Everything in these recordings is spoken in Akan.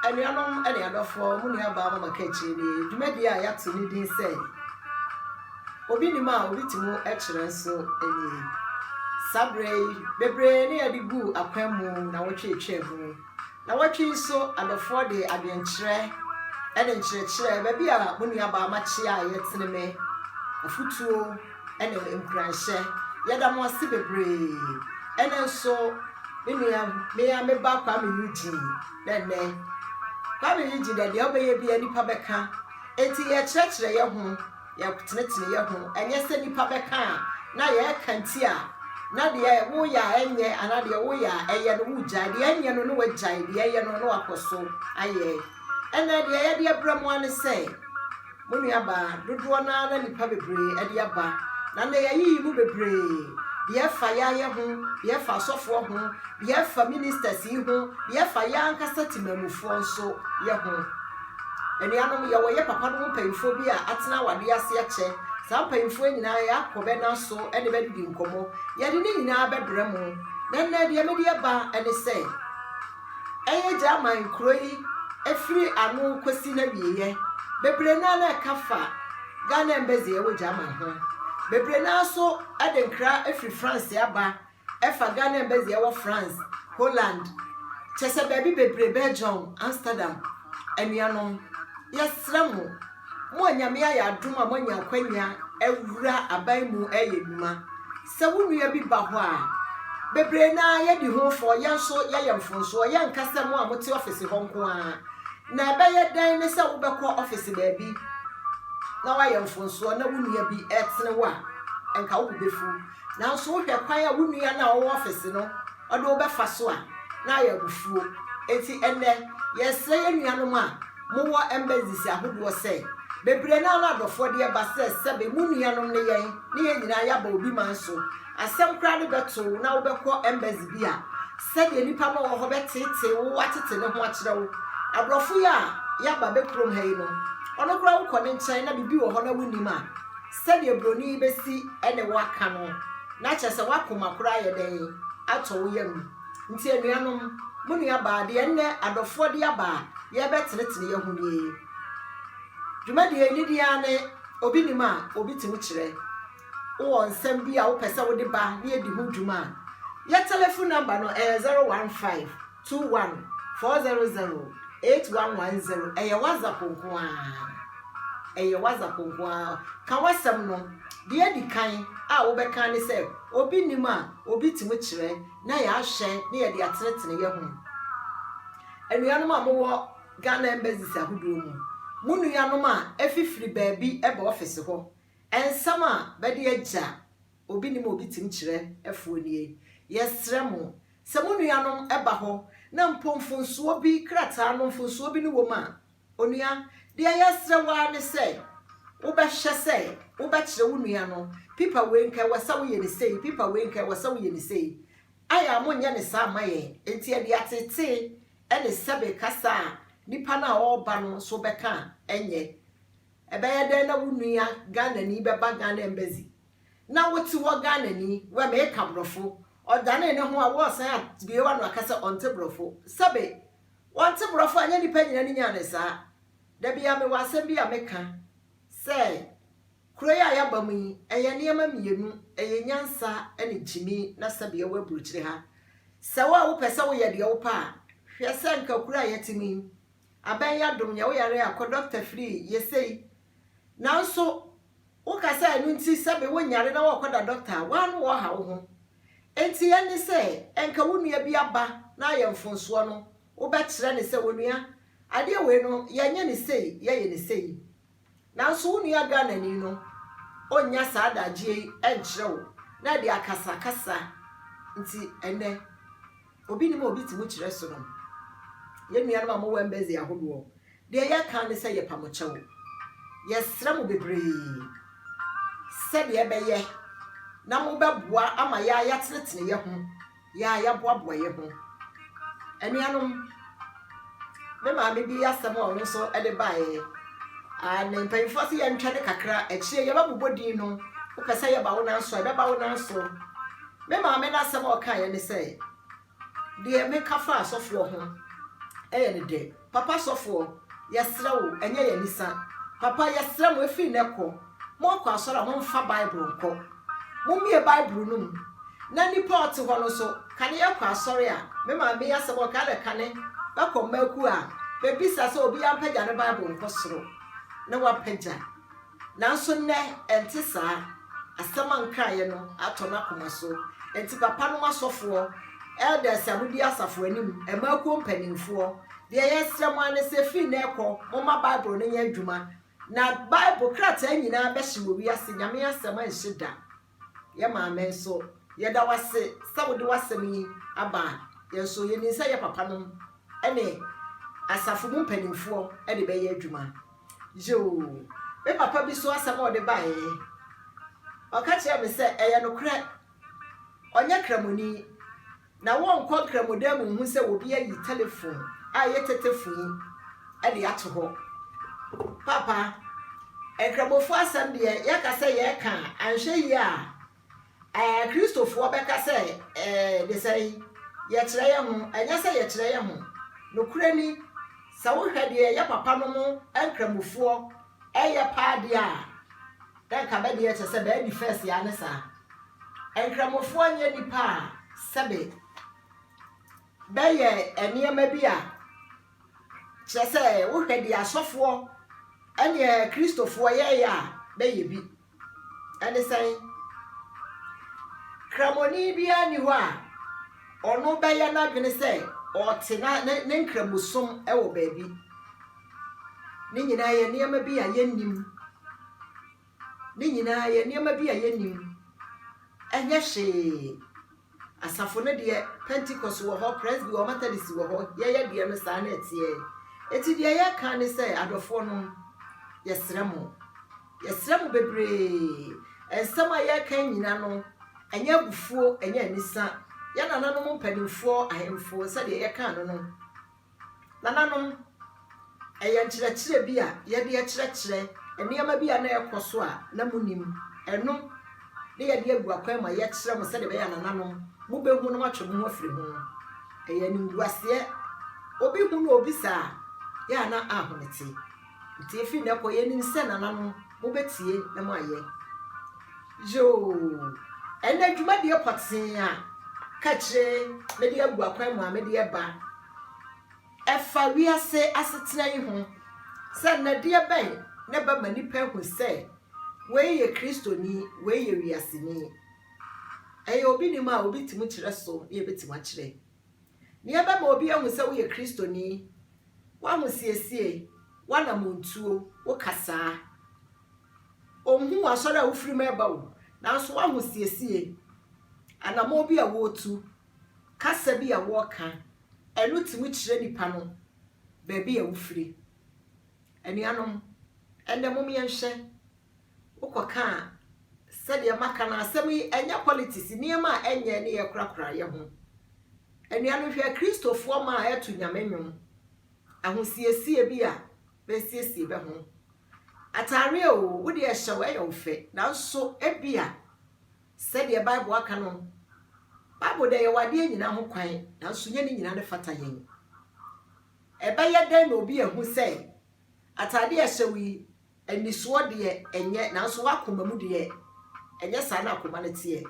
Anuanom ne adɔfoɔ, mo nuabaa Mama Kaakyire nie. Dwumadie a yɛato ne din sɛ Obi Nim a Obi Te Mu Kyerɛ nso nie. Saa berɛ yi, bebree ne yɛde guu akwan mu nnawɔtwe retwaa mu. Nnawɔtwe yi nso, adɔfoɔ de adwenkyerɛ ne nkyerɛkyerɛ, baabi a mo nuabaa Makyea a yɛtene me, afotuo ne nkuranhyɛ. Yɛda mo ase bebree. Ɛnnɛ nso, me nua, me ara me ba Kwame Eugene, na ɛnnɛ, Kwame Eugene deɛ, deɛ wobɛyɛ biara nnipa bɛka. Enti yɛkyerɛkyerɛ yɛn ho, yɛtenetene yɛn ho. Ɛnyɛ sɛ nnipa bɛka a na yɛreka nti a, na deɛ woyɛ a ɛnyɛ anaa deɛ woyɛ a ɛyɛ no wogyae. Deɛ ɛnyɛ no na wagyae, deɛ ɛyɛ no na wakɔ so ayɛ. Ɛnnɛ deɛ yɛde abrɛ mo ara ne sɛ, Mo nuabaa, dodoɔ no ara na nnipa bebree de aba, na nnɛ yɛayiyi mu bebree, deɛ ɛfa yɛayɛ ho, deɛ ɛfa asɔfoɔ ho, deɛ ɛfa ministers yi ho, deɛ ɛfa yɛn ankasa temanmufoɔ nso yɛ ho. Anuanom, yɛwɔ yɛ papa nom mpanyinfoɔ bi a atena awadeɛ ase akyɛ, saa mpanyinfoɔ yi nyinaa yɛakɔ bɛ nan so ne bɛ adidi nkɔmmɔ, yɛde ne nyinaa bɛbrɛ mo. Na nnɛ deɛ mede aba ne sɛ, Ɛyɛ German kuro yi firi ano kɔsi n'awieɛ. Bebree no ara na ɛka fa Ghana Embassy a ɛwɔ German ho. Bebree no ara nso de nkra firi France aba ɛfa Ghana Embassy a ɛwɔ France, Holland, kyerɛ sɛ baabi bebree, Belgium, Amsterdam. Anuanom, yɛsrɛ mo, Mo a Nyame ayɛ adom a moanya akwanya awura aban mu reyɛ nnwuma, sɛ wo nua bi ba hɔ a, bebree no ara yɛdi ho fɔ, yɛn nso yɛyɛ mfomsoɔ, yɛnka sɛ mo a mote ɔfese hɔ nko ara. Na ɛbɛyɛ dɛn ne sɛ wobɛkɔ ɔfese baabi na woayɛ mfomsoɔ na wo nua bi retene wo a, nka wo bo bɛfu. Nanso wohwɛ kwan a wo nua no a ɔwɔ ɔfese no ɔde wo bɛfa so a, na ayɛ abufuo. Enti ɛnnɛ, yɛresrɛ yɛn nuanom a mowɔ embassies ahodoɔ sɛ, bebree no ara na adɔfoɔ de ɛba sɛ sɛbe mo nuanom ne yɛn ne yɛn nyinaa yɛaba obi man so, asɛm koraa no bɛto wo na wobɛkɔ embassy bi a, sɛdeɛ nnipa no a wɔwɔ hɔ bɛteetee wo atete ne ho akyerɛ wo. Aborɔfo yi a yɛaba bɛ kurom ha yi no, ɔno koraa wokɔ ne nkyɛn na biribi wɔ hɔ na wonnim a, sɛdeɛ buroni yi bɛsi ne wo aka no, na kyerɛ sɛ w'akoma koraa ayɛ dɛn atɔ wo yam. Nti anuanom, mo nuabaa, deɛ nnɛ adɔfoɔ de aba a yɛrebɛtenetene yɛn ho nie. Dwumadie yi ne din ara ne Obi Nim a Obi Tumi Kyerɛ. Wowɔ nsɛm bi a wopɛ sɛ wode ba na yɛdi ho dwuma a, yɛ telephone number no ɛyɛ 015 21 400 8110. Ɛyɛ WhatsApp nko ara. Ɛyɛ WhatsApp nko ara. Ka w'asɛm no. Deɛ adi kan a wobɛka ne sɛ obi nim a obi tumi kyerɛ na yɛahwɛ na yɛde atenetene yɛn ho. Anuanom a mowɔ Ghana Embassies ahodoɔ mu, mo nuanom a afifiri baabi ba ɔfese hɔ, nsɛm a bɛde agya obi nim a obi tumi kyerɛ foɔ nie. Yɛsrɛ mo, sɛ mo nuanom ba hɔ na mpo mfonsoɔ bi, krataa no mfonsoɔ bi no wɔ mu a, Onua, deɛ yɛsrɛ wo ara ne sɛ wobɛhwɛ sɛ wobɛkyerɛ wo nua no, pipa wei nka ɛwɔ sɛ woyɛ no sei, pipa wei nka ɛwɔ sɛ woyɛ no sei. Ayɛ a monyɛ no saa mma yɛn. Enti ɛde ateetee ne sɛbe kasa a nipa no a ɔreba no nso bɛka a, ɛnyɛ. Ɛbɛyɛ dɛn na wo nua Ghanani bɛba Ghana Embassy na wote hɔ Ghanani, wɛ meka borɔfo, ɔdanee ne ho a woresan abue w'ano aka sɛ ɔnte borɔfo. Sɛbe Wɔnte borɔfo a, ɛnyɛ nnipa nyina ne nyaa no saa. Da biara mewɔ asɛm bi a meka sɛ kuro yi a yɛaba mu yi, ɛyɛ nneɛma mmienu, ɛyɛ nyansa ne gyimi na sɛbe yɛwɔ aburokyire ha. Sɛ wo a wopɛ sɛ woyɛ deɛ wopɛ a, hwɛ sɛ nka kuro a yɛte mu yi, abɛn yɛ adom, yɛ woyare a kɔ dɔkta free, yɛ sei. Nanso woka sɛ ɛno nti sɛbe wonyare na wɔrekɔda dɔkta a, woa no wɔreha wo ho. Enti ɛne sɛ ɛnka wo nua bi aba na ayɛ mfonsoɔ no, wobɛkyerɛ no sɛ, Onua, adeɛ wei no, yɛnyɛ no sei, yɛyɛ no sei. Nanso wo nua Ghanani no, ɔnnya saa adagyeɛ yi nkyerɛ wo, na ɛde akasakasa nti ɛnnɛ, obi nim a obi te mu kyerɛ so no. Yɛn nuanom a mowɔ embassy ahodoɔ, Deɛ yɛka ne sɛ yɛpa mo kyɛw. Yɛsrɛ mo bebree sɛdeɛ ɛbɛyɛ na mobɛboa ama yɛa yɛatenetene yɛ ho, yɛa yɛaboaboa yɛ ho. Anuanom, me maame bi asɛm a ɔno nso de baeɛ, ne mpanyinfoɔ sɛ yɛntwɛne kakra, akyire yɛbɛbobɔ din no, wopɛ sɛ yɛba wo nan so a, yɛbɛba wo nan so. Me maame no asɛm a ɔkaeɛ ne sɛ, deɛ meka fa asɔfoɔ ho yɛ ne dɛ. Papa sɔfoɔ, yɛsrɛ wo, ɛnyɛ yɛn anisa. Papa, yɛsrɛ mo, ɛfiri nnɛ kɔ, morekɔ asɔre a, momfa Bible nkɔ. Mommue Bible no mu. Na nipa a ɔte hɔ no nso, kane yɛkɔ asɔre a, me maame yi asɛm a ɔka dɛ kane bɛkɔ mmakuo a, bɛbisa sɛ obiara mpagya ne Bible nkɔ soro, na wapagya. Nanso nnɛ, ɛnte saa. Asɛm a nkaeɛ no atɔ n'akoma so. Enti papanom asɔfoɔ, elders a modi asafo anim, mmakuo mpanimfoɔ, deɛ yɛsrɛ mo ara ne sɛ, firi nnɛ rekɔ, momma Bible no nyɛ adwuma. Na Bible krataa nyinaa bɛhye wɔ wiase, Nyame asɛm renhye da. Yɛ maame nso, yɛda wo ase sɛ wode w'asɛm yi aba. Yɛn nso, yɛnim sɛ yɛ papanom ne asafo mu mpanimfoɔ de bɛyɛ adwuma. Yoo, me papa bi so asɛm a ɔde baeɛ, ɔka kyerɛɛ me sɛ ɛyɛ nokorɛ, ɔnyɛ Kramoni, na wɔnkɔ Nkramodan mu nhu sɛ obi ayi telefon a ɛyɛ tetefon yi de ato hɔ. Papa, Nkramofo asɛm deɛ yɛka sɛ yɛreka a, anhwɛ yie a, Ɛɛ, Kristofoɔ bɛka sɛ, Ɛɛ, de sɛn? Yɛkyerɛ yɛn ho. Ɛnyɛ sɛ yɛkyerɛ yɛn ho. Nokorɛ ni, sɛ wohwɛ deɛ yɛ papa nom Nkramofoɔ yɛ paa deɛ a, na nka bɛ deɛ kyerɛ sɛ bɛadi fɛs ara ne saa. Nkramofoɔ nyɛ nnipa a sɛbe bɛyɛ nneɛma bi a kyerɛ sɛ wohwɛ deɛ asɔfoɔ ne Kristofoɔ yɛyɛ a, bɛyɛ bi. Ɛne sɛn? Kramoni biara nni hɔ a ɔno bɛyɛ n'adwene sɛ ɔte na ne ne nkramosom wɔ baabi. Ne nyinaa yɛ nneɛma bi a yɛnnim. Ne nyinaa yɛ nneɛma bi a yɛnnim. Ɛnyɛ hwee. Asafo no deɛ, Pentecost wɔ hɔ, Presby wɔ hɔ, Methodist wɔ hɔ, yɛyɛ deɛ no saa na ɛteɛ. Enti deɛ yɛka ne sɛ, adɔfoɔ nom, yɛsrɛ mo, yɛsrɛ mo bebree, nsɛm a yɛreka nyina no, ɛnyɛ abufuo, ɛnyɛ anisa. Yɛn nananom mpanimfoɔ, ahemfo, sɛdeɛ yɛkaa no no, Nananom, ɛyɛ nkyerɛkyerɛ bi a yɛde kyerɛkyerɛ nneɛma bi a na ɛrekɔ so a na munnim. Ɛno na yɛde agu akwan mu a yɛkyerɛ mo sɛdeɛ ɛbɛyɛ a nananom, mobɛhu na moatwe mo ho afiri ho. Ɛyɛ animguaseɛ. Obi hu na obisa a, yɛ a na ahomete. Nti ɛfiri nnɛ kɔ, yɛnim sɛ nananom, mobɛtie na moayɛ. Yoo, ɛnnɛ dwumadie pɔtee a kakyire mede agu akwan mu a mede ɛba ɛfa wiase asetena yi ho sɛ nnɛdeɛ bɛn na ɛbɛma nnipa ahu sɛ wei yɛ Kristoni, wei yɛ wiaseni. Ɛyɛ obi nim a obi tumi kyerɛ so na yɛbɛtumi akyerɛ. Nea ɛbɛma obi ahu sɛ woyɛ Kristoni, w'ahosiesie, w'anammɔntuo, wo kasaa. Ɔnhu asɔre a wofiri mu reba o, nanso w'ahosiesie, anammɔn bi a woretu, kasa bi a wɔreka, ɛno tumi kyerɛ nipa no baabi a wofiri. Anuanom, ɛnnɛ mom yɛnhwɛ, wokɔka a, sɛdeɛ maka no asɛm yi ɛnyɛ politics, nneɛma a ɛnyɛ ne yɛkorakora yɛ ho. Anuanom hwɛ Kristofoɔ ma a ɛto Nyame nnwom, ahosiesie bi a bɛsiesie bɛ ho. Ataareɛ o, wo deɛ hyɛ wo, ɛyɛ wo fɛ, nanso ebia sɛdeɛ Bible aka no, Bible deɛ yɛwɔ adeɛ nyinaa ho kwan, nanso nyɛ ne nyinaa ne fata yɛn. Ɛbɛyɛ dɛn na obi ahu sɛ ataadeɛ a ɛhyɛ wo yi, anisoɔ deɛ ɛnyɛ, nanso w'akoma mu deɛ, ɛnyɛ saa na akoma no teɛ.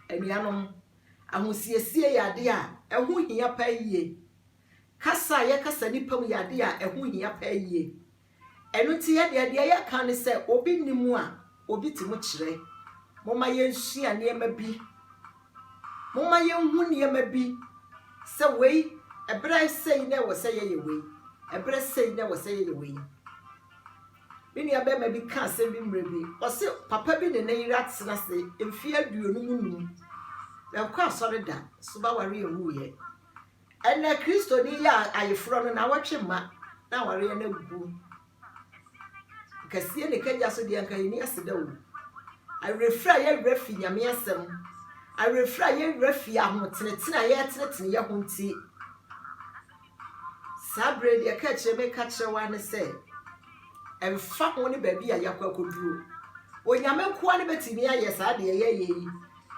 Anuanom, ahosiesie yɛ adeɛ a ɛho hia paa yie. Kasa a yɛkasa nnipa mu yɛ adeɛ a ɛho hia paa yie. Ɛno nti yɛ deɛ, deɛ yɛka ne sɛ obi nni mu a, obi te mu kyerɛ. Momma yɛnsua nneɛma bi. Momma yɛnhu nneɛma bi sɛ wei, ɛberɛ sei na ɛwɔ sɛ yɛyɛ wei, ɛberɛ sei na ɛwɔ sɛ yɛyɛ wei. Me nua bɛrima bi ka asɛm bi mmerɛ bi, ɔse papa bi ne ne yere atena ase mfeɛ 55, bɛnkɔ asɔre da, so bɛaware nwuiɛ. Ɛnnɛ Kristoni yɛ ayeforɔ no naawɔtwe mma na awareɛ no agu. Nkasie ne kagya so deɛ nka yɛnni aseda o. Awerɛfiri a yɛwerɛ fi Nyame asɛm, awerɛfiri a yɛwerɛ fi ahotenetene a yɛretenetene yɛ ho nti, saa berɛ deɛ ɛka akyire meka kyerɛ wo ara ne sɛ, ɛmfa ho ne baabi a yɛakɔ akɔduro, Onyame nkoa ne bɛtumi ayɛ saa deɛ yɛyɛ yi.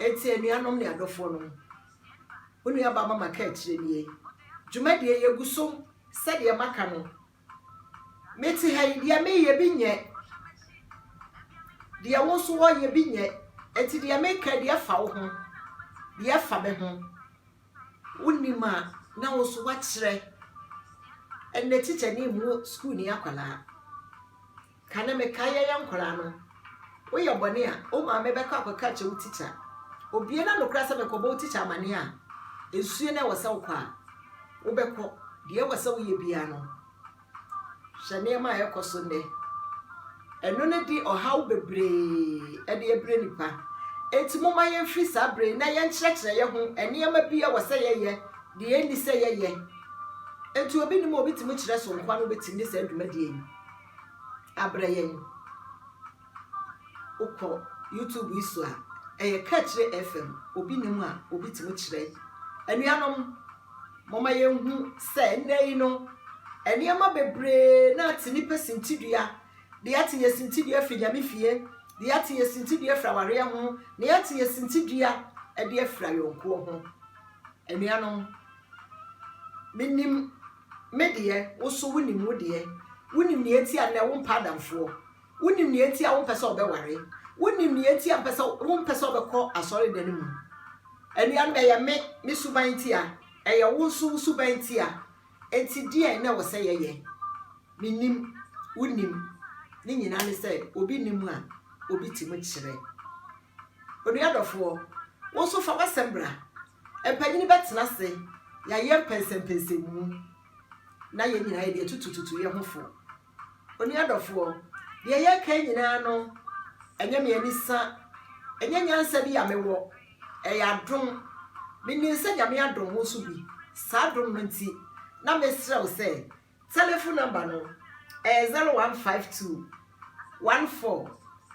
Enti anuanom ne adɔfoɔ nom, Wo nuabaa Mama ka akyire nie. Dwumadie yi, yɛgu so. Sɛdeɛ maka no, mete ha yi, deɛ meyɛ bi nyɛ. Deɛ wo nso wɔyɛ bi nyɛ. Enti deɛ meka deɛ fa wo ho, deɛ fa me ho. Wonim a, na wo nso woakyerɛ. Ɛnnɛ tikyani mmu sukuuni akwadaa. Kane mekae yɛyɛ nkwadaa no, woyɛ bɔne a, wo maame bɛkɔ akɔka akyerɛ wo tikya. Obue n'ano koraa sɛ mekɔbɔ wo tikya amaneɛ a, nsuo no a ɛwɔ sɛ wokɔ a, wobɛkɔ. Deɛ ɛwɔ sɛ woyɛ biara no, hwɛ nneɛma a ɛrekɔ so nnɛ. Ɛno no de ɔhaw bebree de abrɛ nnipa. Enti momma yɛmfiri saa berɛ yi na yɛnkyerɛkyerɛ yɛn ho nneɛma bi a ɛwɔ sɛ yɛyɛ, deɛ ɛnni sɛ yɛyɛ. Enti obi nim a obi tumi kyerɛ so nkoa no wobɛtumi de saa dwumadie yi abrɛ yɛn. Wokɔ YouTube yi so a, ɛyɛ Kaakyire FM, obi nim a obi tumi kyerɛ. Anuanom, momma yɛnhu sɛ nnɛ yi no, nneɛma bebree na ate nnipa sintidua. Deɛ ate yɛ sintidua firi Nyame fie, deɛ ate yɛ sintidua firi awareɛ ho, deɛ ate yɛ sintidua de afiri ayɔnkoɔ ho. Anuanom, menim me deɛ, wo nso wonim wo deɛ. Wonim nea enti a nnɛ wompɛ adamfoɔ. Wonim nea enti a wompɛ sɛ wobɛware. Wonim nea enti a wompɛ sɛ wobɛkɔ asɔredan mu. Anuanom, ɛyɛ me, me suban ntia. Ɛyɛ wo nso wo suban ntia. Enti deɛn na ɛwɔ sɛ yɛyɛ? Mennim, wonnim. Ne nyinaa ne sɛ obi nim a, obi tumi kyerɛ. Onua dɔfoɔ, wo nso fa w'asɛm bra. Mpanyini bɛtena ase, yɛayɛ mpɛnsɛmpɛnsɛmu, na yɛn nyinaa yɛde atutututu yɛn ho fo. Onua dɔfoɔ, deɛ yɛreka yi nyinaa no, ɛnyɛ me anisa, ɛnyɛ nyansa bi a mewɔ, ɛyɛ adom. Menim sɛ Nyame adom wo nso bi. Saa adom no nti, na mesrɛ wo sɛ, Telefon nɔmba no, ɛyɛ 0152 14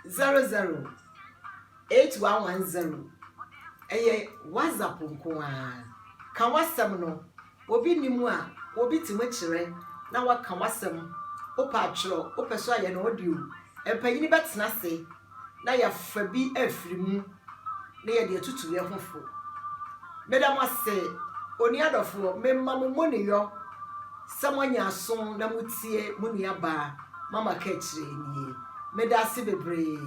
00 8110. Ɛyɛ WhatsApp nko ara. Ka w'asɛm no, obi nni mu a, obi tumi kyerɛ na waka w'asɛm. Wopɛ atwerɛ, wopɛ so ayɛ no audio. Mpanyin bɛtena ase na yɛafa bi afiri mu na yɛde atutu yɛn ho fo. Meda mo ase, onua dɔfoɔ, mema mo moneyɔ sɛ moanya aso na motie mo nuabaa Mama Kaakyire nie. Meda ase bebree.